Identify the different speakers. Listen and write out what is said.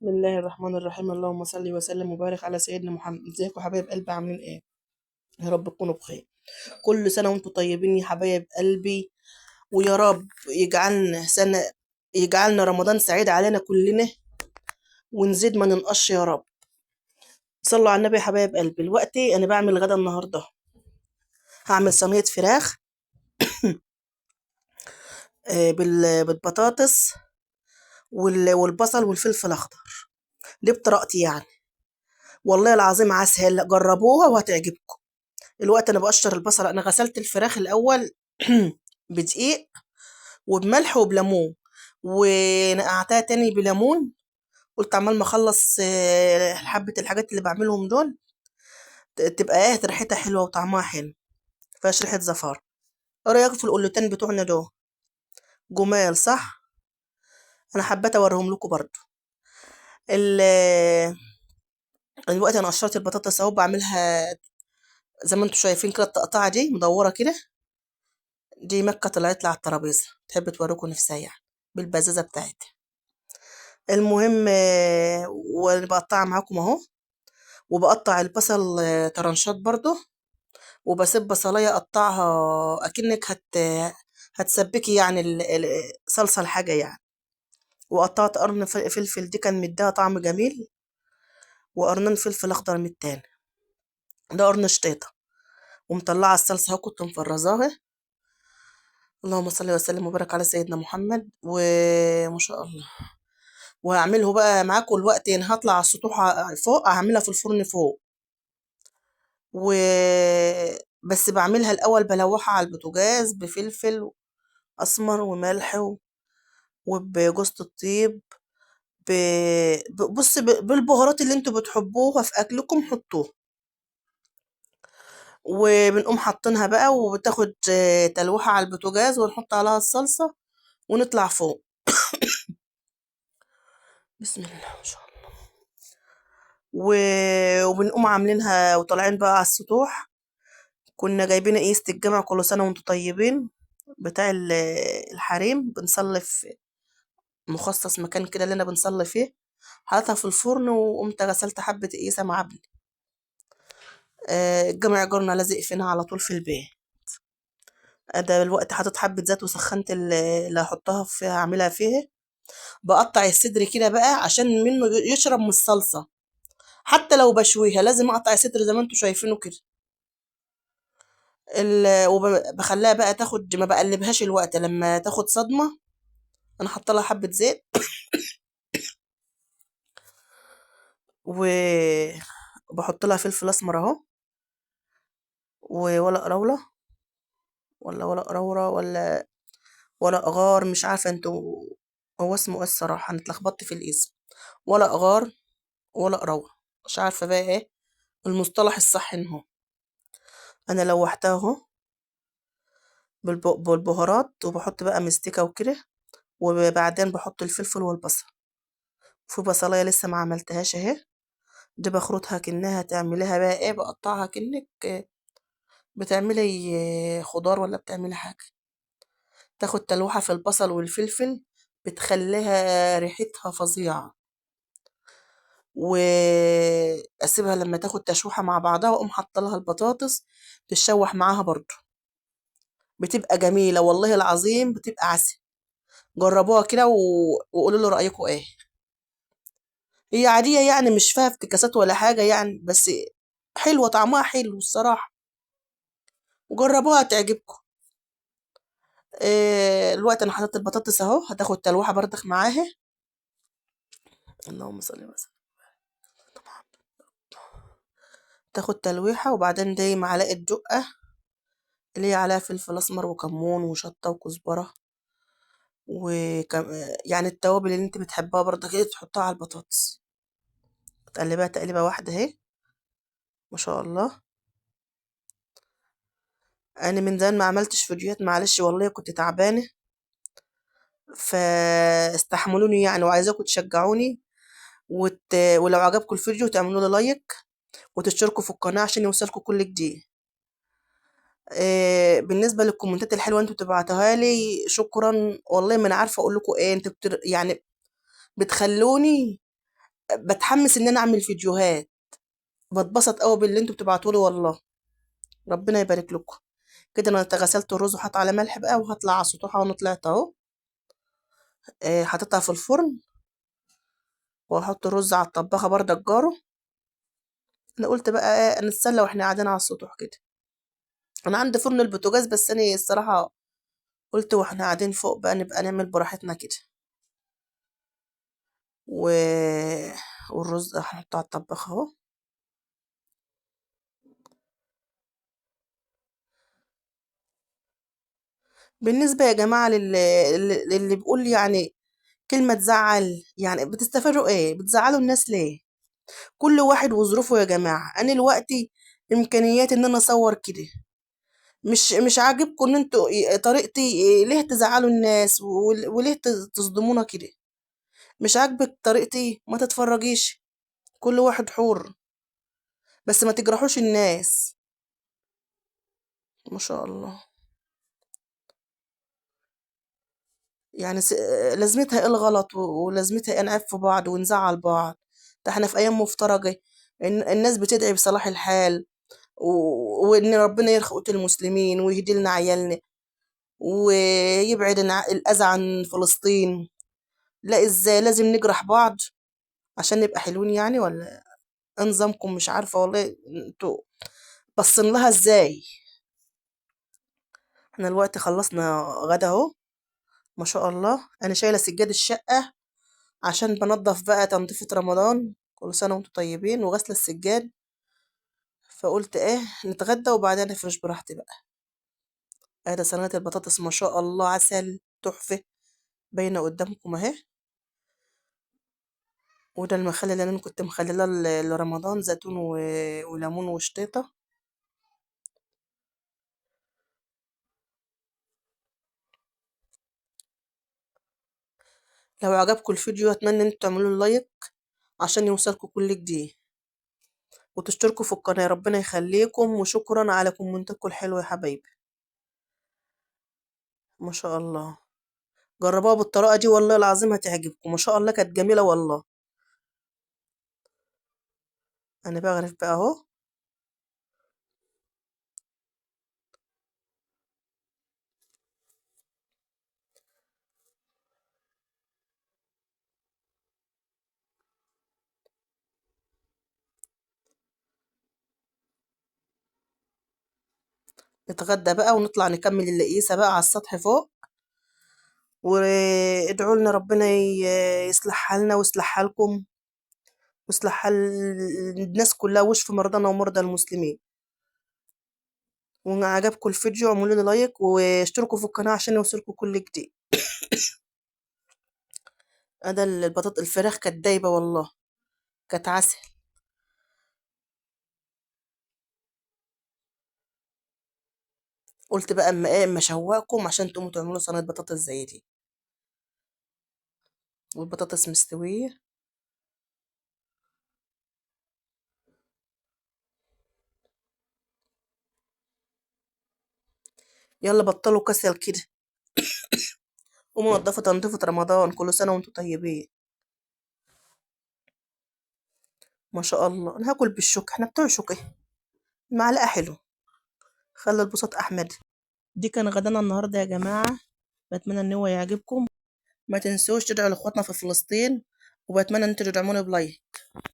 Speaker 1: بسم الله الرحمن الرحيم. اللهم صل وسلم وبارك على سيدنا محمد. ازيكم حبايب قلبي؟ عاملين ايه؟ يا رب تكونوا بخير. كل سنة وانتم طيبين يا حبايب قلبي، ويا رب يجعلنا رمضان سعيد علينا كلنا، ونزيد ما ننقصش يا رب. صلوا على النبي يا حبايب قلبي. دلوقتي انا بعمل غدا النهارده، هعمل صينية فراخ بالبطاطس والبصل والفلفل الاخضر، دي بطريقتي يعني، والله العظيم عسل، جربوها وهتعجبكم. الوقت انا بقشر البصل، انا غسلت الفراخ الاول بدقيق وبملح وبليمون، ونقعتها تاني بليمون. قلت عمال ما اخلص حبه الحاجات اللي بعملهم دول تبقى ايه ريحتها حلوة وطعمها حلو، مفيهاش ريحه زفار. ايه رايكم في القلتين بتوعنا دول؟ جمال صح؟ انا حبيت اوريهم لكم برضو. الوقت انا قشرت البطاطس اهو، بعملها زي ما انتم شايفين كده، التقطعه دي مدورة كده، دي مكة طلعت لي على الترابيزة، تحب توريكم نفسها يعني بالبزازه بتاعتها. المهم وانا بقطعها معاكم اهو، وبقطع البصل طرنشات برضو، وبسيب بصلايه اقطعها اكنك هتسبكي يعني صلصه الحاجة يعني. وقطعت قرن فلفل، دي كان مديها طعم جميل، وقرنين فلفل اخضر من التاني، ده قرن شطيطه. ومطلعه الصلصه اهو، كنت مفرزاها. اللهم صل وسلم وبارك على سيدنا محمد. وما شاء الله. وهعمله بقى معاكم الوقت يعني، هطلع على السطوح فوق، هعملها في الفرن فوق، و بس بعملها الاول بلوحها على البوتاجاز بفلفل اسمر وملح وبجوزة الطيب، بص بالبهارات اللي انتوا بتحبوها في اكلكم حطوها. وبنقوم حاطينها بقى، وبتاخد تلوحة على البوتاجاز، ونحط عليها الصلصة ونطلع فوق. بسم الله ما شاء الله. وبنقوم عاملينها وطالعين بقى على السطوح. كنا جايبين قيسة الجامع، كل سنة وانتوا طيبين، بتاع الحريم، بنصلي في مخصص مكان كده اللي انا بنصلي فيه. حطيتها في الفرن وقمت غسلت حبة قيسة مع ابني. الجامع جارنا لازق فينا على طول في البيت. ده الوقت حطيت حبة زيت وسخنت اللي هحطها فيها، هعملها فيها. بقطع الصدر كده بقى عشان منه يشرب من الصلصة، حتى لو بشويها لازم اقطع الصدر زي ما انتوا شايفينه كده. وبخليها بقى تاخد، ما بقلبهاش الوقت لما تاخد صدمة. انا حاطه لها حبة زيت وبحط لها فلفل اسمر اهو، وورق راوله ولا ورق راوره ولا ورق غار، مش عارفه انتوا هو اسمه ايه الصراحة، انا اتلخبطت في الاسم. ورق غار ورق راوره، مش عارفه بقى ايه المصطلح الصح. ان هو انا لوحتها اهو بالبهارات، وبحط بقى مستكه وكده، وبعدين بحط الفلفل والبصل. في بصلايه لسه ما عملتهاش اهي، دي بخرطها كأنها تعمليها بقى ايه، بقطعها كأنك بتعملي خضار ولا بتعملي حاجة. تاخد تلوحه في البصل والفلفل، بتخليها ريحتها فظيعة. واسيبها لما تاخد تشويحه مع بعضها، واقوم حاطه لها البطاطس تتشوح معاها برضو، بتبقى جميلة والله العظيم، بتبقى عسل. جربوها كده وقولوا لي رايكم ايه. هي عادية يعني، مش فيها افتكاسات ولا حاجة يعني، بس حلوة، طعمها حلو الصراحة، وجربوها هتعجبكم. الوقت انا حطيت البطاطس اهو، هتاخد تلوحه بردخ معاها. اللهم صل وسلم. تاخد تلويحه، وبعدين دي معلقه دقه اللي هي عليها فلفل اسمر وكمون وشطه وكزبره يعني التوابل اللي انت بتحبها برضه كده تحطها على البطاطس. تقلبها تقليبه واحدة اهي ما شاء الله. انا من زمان ما عملتش فيديوهات، معلش والله كنت تعبانة، فاستحملوني يعني، وعايزاكم تشجعوني، ولو عجبكم الفيديو تعملوا لي لايك وتشتركوا في القناة عشان يوصلكم كل جديد. بالنسبة للكومنتات الحلوة انتوا بتبعتوها لي، شكرا والله، ما انا عارفه اقول لكم ايه. انتوا يعني بتخلوني بتحمس ان انا اعمل فيديوهات، بتبسط قوي باللي انتوا بتبعتولي والله، ربنا يبارك لكم. كده انا غسلت الرز وحط على ملح بقى، وهطلع على السطوحه وانا طلعت اهو. حطيتها في الفرن، واحط الرز على الطباخه برده الجاره. انا قلت بقى نتسلى واحنا قاعدين على السطوح كده. انا عندي فرن البوتاجاز، بس انا الصراحة قلت واحنا قاعدين فوق بقى نبقى نعمل براحتنا كده. والرز هحطه على الطباخ اهو. بالنسبة يا جماعة للي بيقول يعني كلمة تزعل، يعني بتستفادوا ايه؟ بتزعلوا الناس ليه؟ كل واحد وظروفه يا جماعة. انا دلوقتي امكانياتي ان انا اصور كده، مش عاجبكم ان انتوا طريقتي، ليه تزعلوا الناس وليه تصدمونا كده؟ مش عاجبك طريقتي ما تتفرجيش، كل واحد حر، بس ما تجرحوش الناس. ما شاء الله، يعني لازمتها ايه الغلط ولازمتها ايه نعيب في بعض ونزعل بعض؟ ده احنا في ايام مفترجه، الناس بتدعي بصلاح الحال وان ربنا يرخي المسلمين ويهدي لنا عيالنا ويبعد الاذى عن فلسطين. لا ازاي لازم نجرح بعض عشان نبقى حلوين يعني؟ ولا انظامكم مش عارفه والله انتوا باصين لها ازاي. احنا الوقت خلصنا غدا اهو ما شاء الله. انا شايله سجاد الشقة عشان بنضف بقى تنظيفه رمضان، كل سنة وانتم طيبين، وغسل السجاد، فقلت ايه نتغدى وبعدين افرش براحتي بقى. ادي صينية البطاطس ما شاء الله عسل تحفة باينة قدامكم اهي. وده المخلل اللي انا كنت مخلله لرمضان، زيتون وليمون وشطيطه. لو عجبكم الفيديو اتمنى ان انتوا تعملوا لايك عشان يوصلكم كل جديد، وتشتركوا في القناة. ربنا يخليكم، وشكرا على كومنتاتكم الحلوة يا حبايبي. ما شاء الله جربوها بالطريقة دي والله العظيم هتعجبكم، ما شاء الله كانت جميلة والله. انا بغرف بقى اهو. نتغدى بقى ونطلع نكمل اللقيسه بقى على السطح فوق. وادعوا لنا ربنا يصلح حالنا ويصلح حالكم ويصلح حال الناس كلها، ويشفي مرضانا ومرضى المسلمين. وان عجبكم الفيديو اعملوا لي لايك واشتركوا في القناة عشان يوصلكم كل جديد. انا البطاطس الفراخ كانت دايبه والله، كانت عسل. قلت بقى اما ايه اما اشوقكم عشان تقوموا تعملوا صينية بطاطس زي دي. والبطاطس مستوية. يلا بطلوا كسل كده، قوموا نضفوا تنظيفة رمضان. كل سنة وانتم طيبين. ما شاء الله انا هاكل بالشوكة، احنا بتوع شوكه، المعلقة حلو. خلي البساط احمد. دي كان غدانا النهارده يا جماعة، بتمنى ان هو يعجبكم. ما تنسوش تدعوا لاخواتنا في فلسطين، وبتمنى ان انتوا تدعموني بلايك.